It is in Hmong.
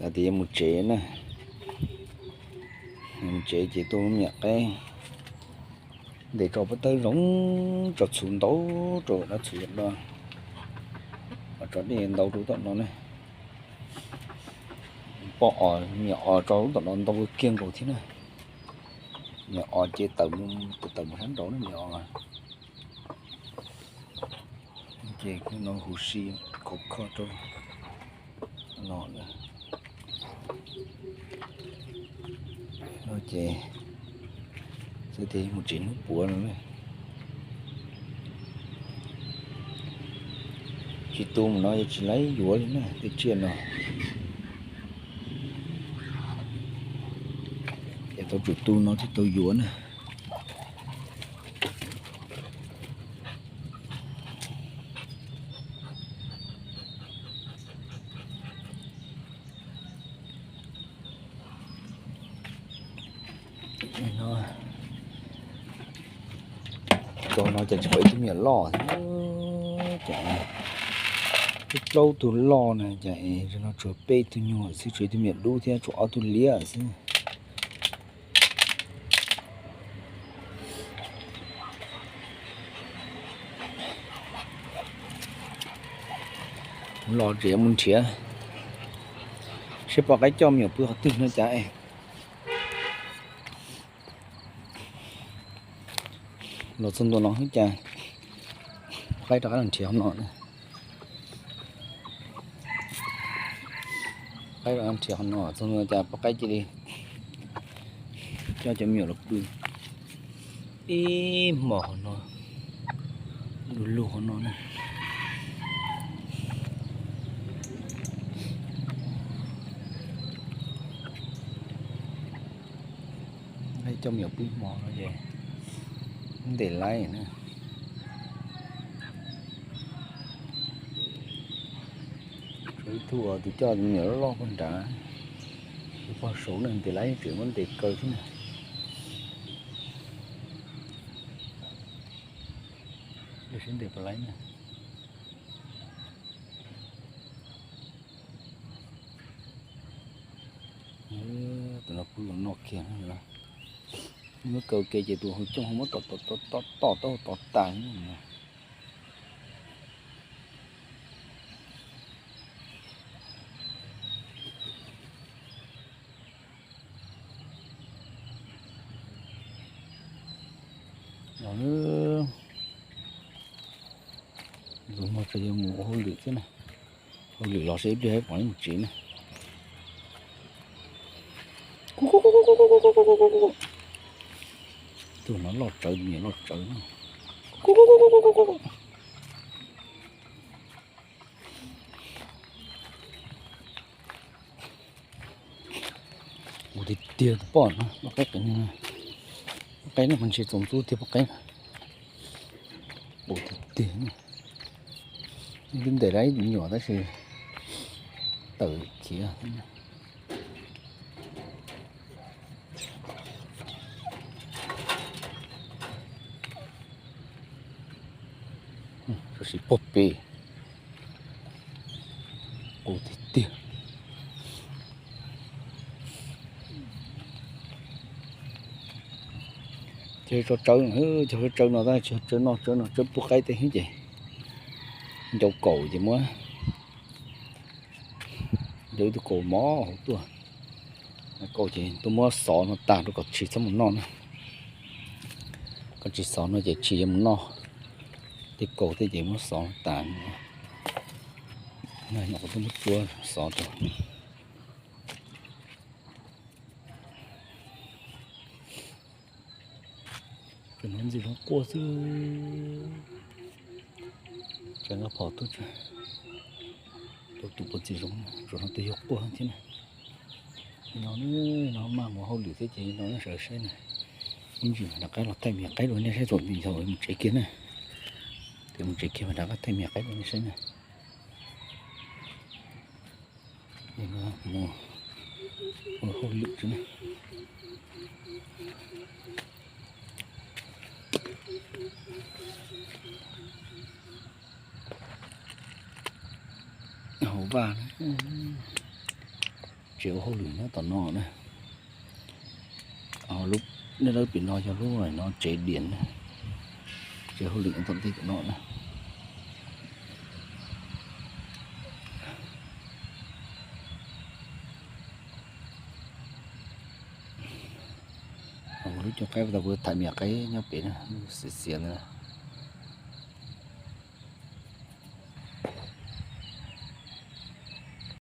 Tias yuav mus tsev na, mus tsev ces tuaj me nyuam qaib ntes tso pob tawb zoo, tso txhuv ntau rau dab txhuv do, tso dej ntau rau tom no ne. Poj os, me nyuam os tso lub tom no ntau kiag nkaus thiab na. Me nyuam os ces tawm mus, tawm mus sab nraud na me nyuam os. Ces no huv si khov kho rau no na. No ces xwb tias mus tsev hnub puav no na. Tsis tu mus no yog tsis laib yuav li na tej tsiaj no. Ces tau tsum tu no thiaj tau yuav na. Tos no ces tsis pom ib tug me nyuam loj thiab, ces plaub tug loj na ces no tsuas peb tug nyuag xwb, tshuav ib tug me nyuam dub thiab tshuav ob tug liab xwb. Los tsev mus nrhiav seb poj qaib coj me nyuam pw qhov twg no cas. Los txog ntua no cas poj qaib rov qab los nrhiav qhov no. Qaib rov qab nrhiav qhov no txog ntua cas poj qaib cia li coj cov me nyuam los pw ib hmos qhov no, du lug qhov no na. Coj me nyuam pw ib hmos no ces ntes laib na. Tshuav ib tug tus coj me nyuam loj loj puag nrad, tus pog saud na ntes laib tseem muab ntes kaw thiab na. Seb ntes puas laib na. Tus no pw no kiag, muab kaw ke ces tus hauv coj muab tom tom tom tom tom tau tom tas. Los, tus no ces yuav mus ua hauj lwm thiab na. Hauj lwm los seb ib pliag pom mus tsev na. Tus no loj tsawv, me nyuam loj tsawv na. Ua tiag tiag tus poj no, poj qaib, poj qaib no mas ntshe txaus ntxub tiag poj qaib. Ua tiag tiag, twb ntes laib me nyuam tab sis tawm khiav. Tam sim pog pem, qus tiag tiag. Ces tsawv, cov tsawv no tab sis tsawv no, tsawv no tsawv pub qaib tej xwb ces ncau kaum ces muab, ncau ib tug kaum mov hauv tuaj. Kaum ces tuaj muab xov no tas rau kom tshis txhob mus noj na. Kom tshis xov no ces tshis yuav mus noj. Tej kaum tej ces muab xov no tas. Nyuam qhuav tuaj muab tsuab xov rau. Tsuas no ntxim zoo quaj xwb. Tseem nqa phom tuaj, tau tus puas ntxim zoo, tsuas no tus yog quaj thiab na. No, no maj mus hauj lwm thiab ces no sawv saib na. Ib ntsis mam rov qab los thaij me nyuam qaib rau nej saib thaum mus tsev kiag na. Ces mus tsev kiag mam rov qab thaij me nyuam qaib rau nej saib na. Mus ua hauj lwm tso na. Hauv vaj na. Tsev ua hauj lwm nyob tom no na. Nej lawv pem no yog lub no tsev diam na. Tsev hauj lwm nyob tom ntej tom no na. Lub cooj qaib tau kuv tham me nyuam qaib nyob pem na, xiav xiav na.